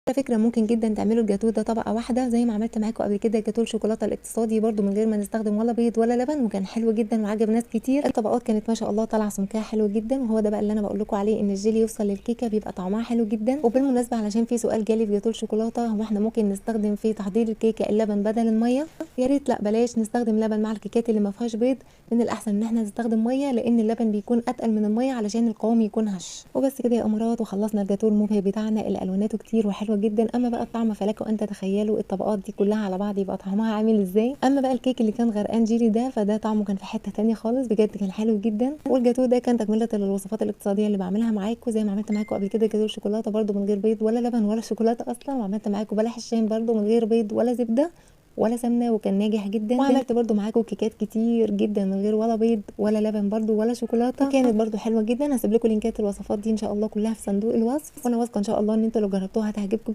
على فكرة ممكن جدا تعملوا الجاتوه ده طبقه واحدة زي ما عملت معاكم قبل كده جاتوه الشوكولاتة الاقتصادي برده من غير ما نستخدم ولا بيض ولا لبن، وكان حلو جدا وعجب ناس كتير. الطبقات كانت ما شاء الله طالعه سمكها حلو جدا، وهو ده بقى اللي انا بقول لكم عليه، ان الجيلي يوصل للكيكه بيبقى طعمها حلو جدا. وبالمناسبة علشان في سؤال جالي في جاتوه الشوكولاتة، هو احنا ممكن نستخدم في تحضير الكيكه اللبن بدل المية؟ يا ريت، لا بلاش نستخدم لبن مع الكيكات اللي ما فيهاش بيض، من الاحسن ان احنا نستخدم مية، لان اللبن بيكون اتقل من المية علشان القوام يكون هش. وبس كده يا امارات، وخلصنا الجاتوه المبهج بتاعنا اللي الواناته كتير وحلوه جدا. اما بقى الطعم فلكم ان تتخيلوا الطبقات دي كلها على بعض يبقى طعمها عامل ازاي. اما بقى الكيك اللي كان غرقان جيلي ده، فده طعمه كان في حتة تانية خالص، بجد كان حلو جدا. والجاتوه ده كان تكمله للوصفات الاقتصادية اللي بعملها معاكم، زي ما عملت معاكم قبل كده جاتوه الشوكولاتة برده من غير بيض ولا لبن ولا شوكولاتة اصلا، وعملت معاكم بلح الشام برده من غير بيض ولا زبدة ولا سمنه وكان ناجح جدا. وعملت برده معاكم كيكات كتير جدا من غير ولا بيض ولا لبن برده ولا شوكولاتة، وكانت برده حلوة جدا. هسيب لكم لينكات الوصفات دي ان شاء الله كلها في صندوق الوصف، وانا واثقة ان شاء الله ان انتوا لو جربتوها هتعجبكم.